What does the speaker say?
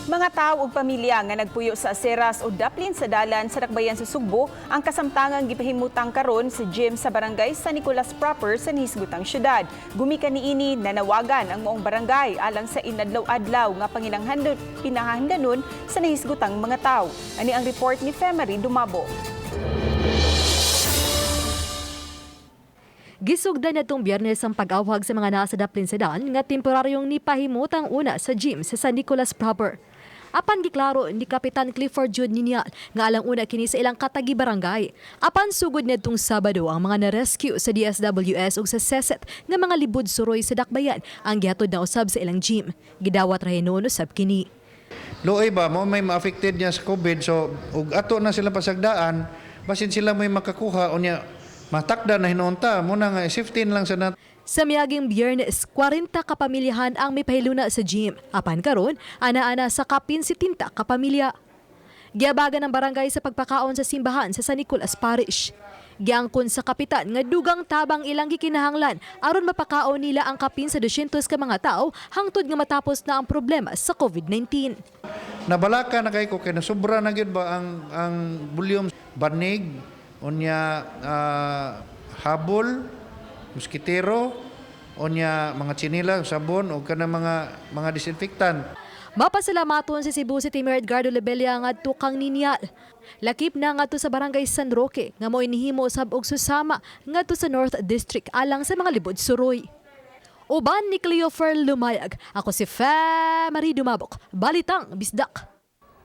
Mga tao ug pamilya nga nagpuyo sa aseras o daplin sa dalan sa dakbayan sa Sugbo ang kasamtangang gipahimutang karon sa gym sa barangay San Nicolas proper sa nahisgutang syudad. Gumikan niini, nanawagan ang maong barangay alang sa inadlaw-adlaw nga panginahanglanon sa nahisgutang mga tao. Ani ang report ni Femary Dumabo. Gisugdan natong Biyernes ang pag-awhag sa mga nasa daplin sa daan nga temporaryong nipahimutang una sa gym sa San Nicolas proper. Apan giklaro ni Kapitan Clifford Jude Niñal nga alang una kini sa ilang katagi barangay. Apan sugod ngadtong Sabado, ang mga na-rescue sa DSWS ug sa SESET nga mga libod suroy sa dakbayan ang gihatod na usab sa ilang gym. Gidawat ra hinuon usab kini. Luoy ba mo may ma-affected niya sa COVID, so ug ato na sila pasagdaan, basin sila may makakuha, unya matakda na hinuon ta mo na nga safety na lang sa nat. Sa miaging Biyernes, 40 kapamilyahan ang may pahiluna sa gym. Apan karon, ana-ana sa kapin 70 ka pamilya. Giabagan ng barangay sa pagpakaon sa simbahan sa San Nicolas Parish. Giangkon sa kapitan nga dugang tabang ilang gikinahanglan aron mapakaon nila ang kapin sa 200 ka mga tao hangtod nga matapos na ang problema sa COVID-19. Nabalaka na kay ko kay nasobra na gyud ba ang volume, banig, unya habol, moskitero, unya mga tsinela, sabon ug kana mga disinfectant. Mapasalamaton si Cebu City Mayor Edgardo Lebella ngadto kang Niñal. Lakip na ngadto sa Barangay San Roque nga mo'y nihimo sab og susama ngadto sa North District alang sa mga libod suroy. Uban ni Cleofer Lumayag, ako si Fe Marie Dumabok. Balitang Bisdak.